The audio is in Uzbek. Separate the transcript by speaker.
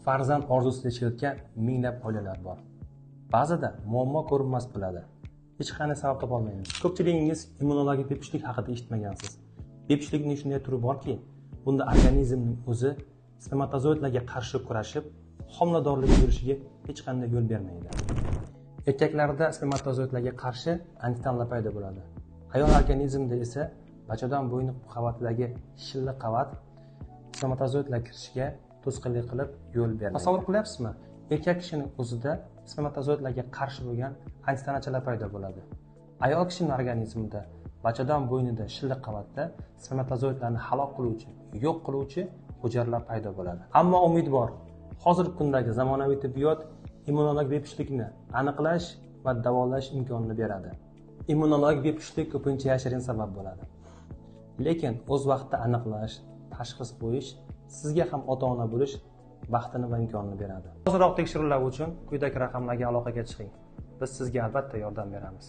Speaker 1: Farzand orzusida yashayotgan minglab oilalar bor. Ba'zida muammo ko'rinmas bo'ladi. Hech qanday sabab topa olmaymiz. Ko'pchiligingiz immunologik bepushtlik haqida eshitmagansiz. Bepushtlikning shunday turi borki, bunda organizmning o'zi spermatozoidlarga qarshi kurashib, homiladorlik yurishiga hech qanday yo'l bermaydi. Erkaklarda spermatozoidlarga qarshi antitanalar paydo bo'ladi. Ayol organizmida esa bachadon bo'yni qavatidagi shilli qavat spermatozoidlar kirishiga to'sqinlik qilib yo'l bermaydi. Tasavvur qilyapsizmi? Erkak kishining o'zida spermatozoidlarga qarshi bo'lgan antitanachalar paydo bo'ladi. Ayol kishining organizmida bachadon bo'ynida shilli qavatda spermatozoidlarni halok qiluvchi, yo'q qiluvchi hujayralar paydo bo'ladi. Ammo umid bor. Hozirgi kundagi zamonaviy tibbiyot immunologik bepushtlikni aniqlash va davolash imkonini beradi. Immunologik bepushtlik ko'pincha yashirin sabab bo'ladi. Lekin o'z vaqtida aniqlash, tashxis qo'yish sizga ham ota-ona bo'lish baxtini va imkonini beradi. Ozroq tekshiruvlar uchun quyidagi raqamlarga aloqaga chiqing. Biz sizga albatta yordam beramiz.